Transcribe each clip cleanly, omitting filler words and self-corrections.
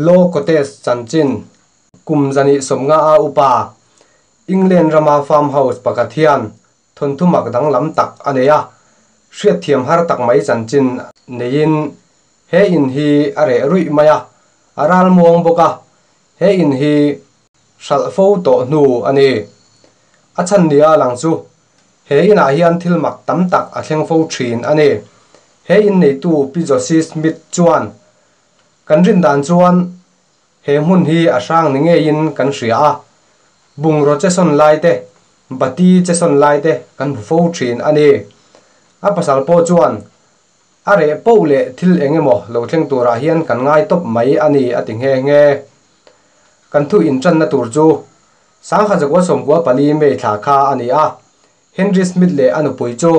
Low Cottage chanchin kum 150 a upa England rama farm house pakhat hian thawnthu mak danglam tak a nei a, hriatthiam har tak mai chanchin neiin he in hi a reh ruih mai a, a ralmuang bawk a, he in hi hralh fo tawh hnu a ni. A chhan nia lang chu he inah hian thil mak tam tak a thleng fo thin a ni. He in neitu Pi Josie Smith chuan, Kan rin dan chuan he hmun hi a hrang ni ngeiin kan hria a, bungraw che sawn lai te, bati che sawn lai te kan hmu fo thin a ni. A pasal pawh chuan a reh poh leh thil eng emaw lo thleng turah hian kan ngai tawp mai a ni a ti nghe nghe. Kan thu intanna tur chu Sangha Zakua Sawmkua pali May thla kha a ni a, Henry Smith leh a nupui chu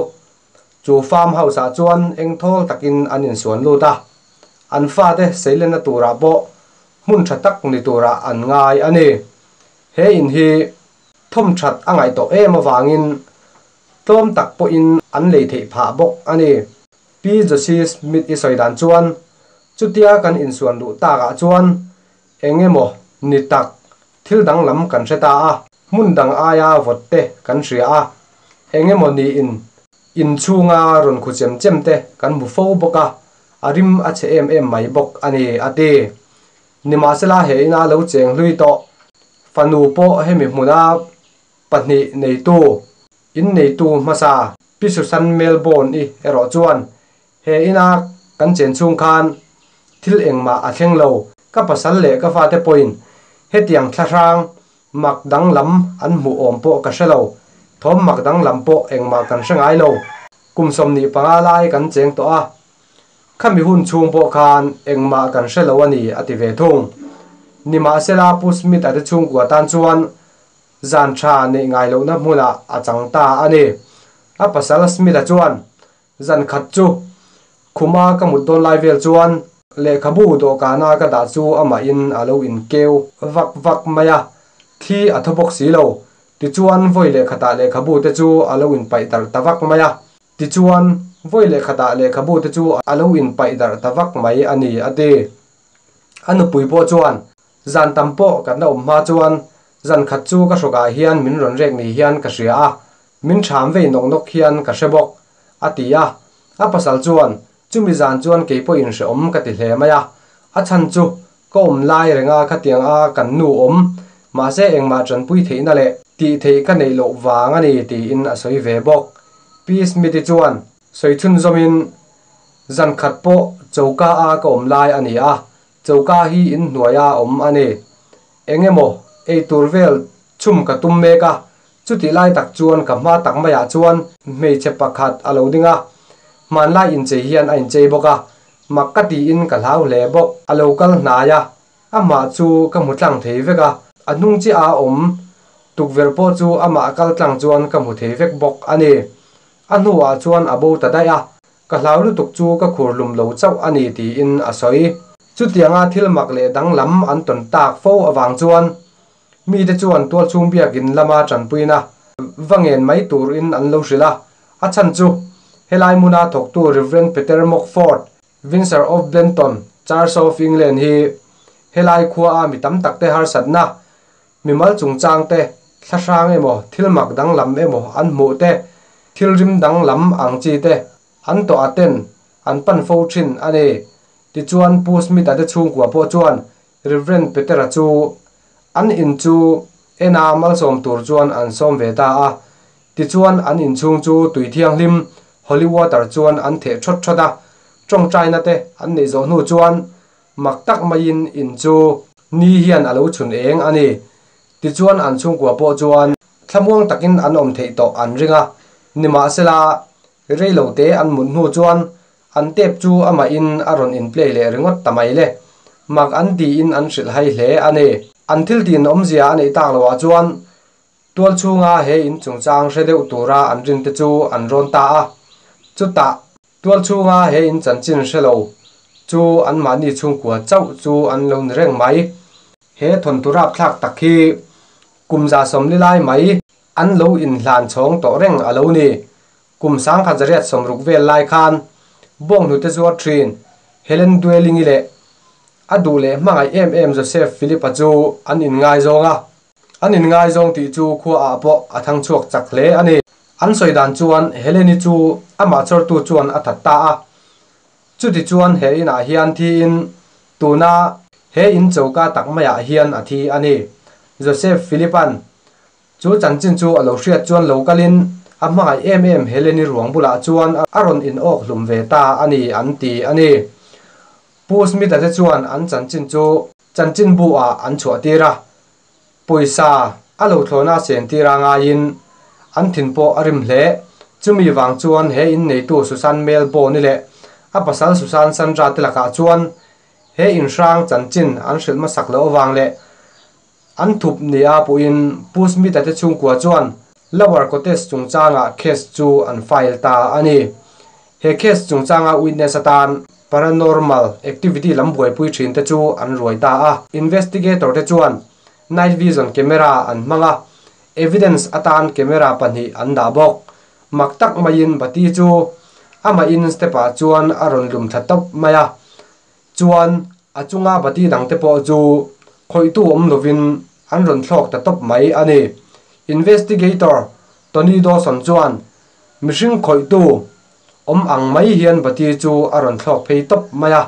chu farm house ah chuan engthawl takin an insuan lut a, an fate seilenna turah pawh hmun tha tak ni turah an ngai a ni. He in hi thawm that a ngaih tawh em avangin tlawm tak pawhin an lei theih phah bawk a ni. Pi Josie Smith i sawi dan chuan chutia kan insuan luh takah chuan eng emaw ni tak thil danglam kan hre ta a, hmun dang aia vawt te kan hria a, eng emaw niin inchhunga rawn khu chem chem te kan hmu fo bawk a, a rim a chhe em em mai bawk a ni, a ti. Nimahsela he ina lo cheng hlui tawh fanu pawh hemi hmuna pahnih neitu, in neitu hmasa Pi Susan Melbourne-i erawh chuan He ina kan chen chhung khan thil engmah a thleng lo. Ka pasal leh ka fate pawhin hetiang thlahrang mak danglam an hmuh awm pawh ka hre lo. Thawm mak danglam pawh engmah kan hre ngai lo. Kum 25 lai kan cheng tawh a, khami hun chhung pawh khan engmah kan hre lo a ni, a ti ve thung. Nimahsela Pu Smith-a te chhungkua tan chuan zan tha neih ngai lohna hmunah a chang ta a ni. A pasal Smith-a chuan Zan khat chu khuma ka mut dawn lai vel chuan lehkhabu dawhkana ka dah chu amahin a lo inkeu vak vak mai a, thli a thaw bawk si lo. Tichuan vawi lehkhatah lehkhabu te chu a lo inpaih darh ta vak mai a. Tichuan vawi lehkhatah lehkhabu te chu a lo inpaih darh ta vak mai a ni, a ti. A nupui pawh chuan zan tam pawh kan la awm hma chuan zan khat chu ka hrawkah hian min rawn rek ni hian ka hria a, Min ṭham vei nawk nawk hian ka hre bawk, a ti a. A pasal chuan, Chumi zan chuan kei pawhin hrehawm ka ti hle mai a. A chhan chu, ka awm lai renga khatiang a kan nu awm, mahse engmah ṭanpui theihna leh tih theih ka neih loh vang a ni, tiin a sawi ve bawk. Pi Smith-i chuan sawi chhunzawmin, Zan khat pawh choka a ka awm lai a ni a, choka hi inhnuaia awm a ni. Eng emaw ei tur vel chhum ka tum mek a, chutih lai tak chuan ka hma tak maiah chuan hmeichhe pakhat a lo ding a, hmanlai inchei hian a inchei bawk a, mak ka tiin ka hlau hle bawk. A lo kal hnai a, amah chu ka hmu tlang thei vek a, a hnung chiah a awm tukverh pawh chu amah kal tlang chuan ka hmu thei vek bawk a ni. A hnuah chuan a bo ta daih a, Ka hlau lutuk chu ka khur lum lo chauh a ni tiin a sawi. Chutianga thil mak leh danglam an tawn tak fo avang chuan mite chuan tualchhung biakin lama tanpuina va ngen mai turin an lo hrilh a. A chhan chu helai hmuna thawktu Rev. Peter Mockford, Windsor of Blenton, Church of England hi helai khuaa mi tam takte harsatna, mimal chungchang te, thlahrang emaw, thil mak danglam emaw an hmuh te, thil rim danglam ang chi te an tawh a ten an pan fo thin a ni. Tichuan Pu Smith-a te chhungkua pawh chuan Rev. Petera chu an in chu ena malsawm tur chuan an sawm ve ta a. Tichuan an inchhung chu tui thianghlim, holy water, chuan an theh thawt thawt a, tawngtaina te an neih zawh hnu chuan Mak tak maiin in chu ni hian a lo chhun eng a ni. Tichuan an chhungkua pawh chuan thlamuang takin an awm theih tawh an ring a. Nimahsela, reilote an mut hnu chuan an tep chu amahin a rawn in play leh ringawt ta mai le. Mak an tiin an hrilh hai hle a ni. An thil tin awmzia a neih tak loah chuan tual chhunga he in chungchang hre deuh tura an rinte chu an rawn ta a. Chutah Tual chhunga he in chanchin hre lo chu anmahni chhungkua chauh chu an lo ni reng mai. He thawnthu rapthlak tak hi kum 140 lai mai an lo inhlan chhawng tawh reng a lo ni. Kum 1860 vel lai khan bawnghnute zuar thin Helen Dwelling-i leh A duh leh hmangaih em em Joseph Philip-a chu an inngaizawng a. An inngaizawng tih chu khuaah pawh a thang chhuak chak hle a ni. An sawi dan chuan Helen-i chu amah chawrtu chuan a that ta a. Chuti chuan he inah hian thiin tuna he in choka tak maiah hian a thi a ni. Joseph Philip-a'n Chu chanchin chu a lo hriat chuan lo kalin a hmangaih em em Heleni ruang bulah chuan a rawn in awk hlum ve ta a ni an ti a ni. Pu Smith-a te chuan an chanchin chu chanchinbu ah an chhuah tir a, pawisa a lo thlawna sen tir a ngaiin an thin pawh a rim hle. Chumi vang chuan he inneitu Susan Melbourne-i leh a pasal Susan Sandra te lakah chuan he inhrang chanchin an hrilh hmasak loh avang leh An thup nia pawhin Pu Smith-a te chhungkua chuan Lower Cottage chungchanga case chu an file ta a ni. He case chungchanga witness atan paranormal activity lam buaipui thin te chu an ruai ta a. Investigator te chuan night vision camera an hmang a, evidence atan camera pahnih an dah bawk. Mak tak maiin bati chu amahin step-ah chuan a rawn lum thla tawp mai a. Chuan a chunga bati dangte pawh chu khawihtu awm lovin an rawn thlawk ta tawp mai a ni. Investigator Tony Dawson chuan mihring khawihtu awm ang mai hian bati chu a rawn thlawk phei tawp mai a,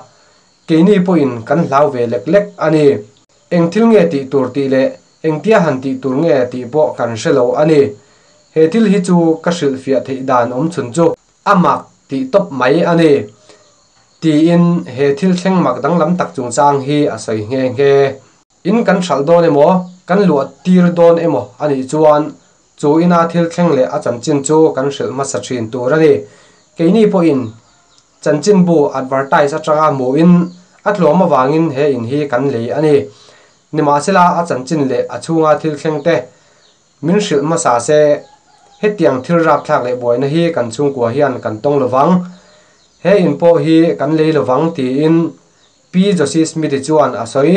keini pawhin kan hlau ve lek lek a ni. Eng thil nge tih tur tih leh engtia han tih tur nge tih pawh kan hre lo a ni. He thil hi chu ka hrilhfiah theih dan awm chhun chu a mak tih tawp mai a ni. Tiin he thil thleng mak danglam tak chungchang hi a sawi nghe nghe. In kan hralh dawn emaw, kan luah tir dawn emaw a nih chuan chu ina thil thleng leh a chanchin chu kan hrilh hmasa thin tur a ni. Keini pawhin chanchinbu advertise atanga hmuhin a tlawm avangin he in hi kan lei a ni. Nimahsela a chanchin leh a chhunga thil thleng te Min hrilh hmasa se, hetiang thil rapthlak leh buaina hi kan chhungkua hian kan tawng lovang, he in pawh hi kan lei lovang tiin Pi Josie Smith-i chuan a sawi.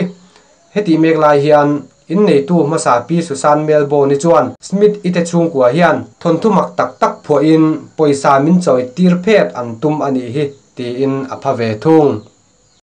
Hetih mek lai hian inneitu hmasa Pi Susan Melbourne-i chuan Smith-i te chhungkua hian thawnthu mak tak tak phuahin pawisa min chawi tir phet an tum a nih hi tiin a pha ve thung.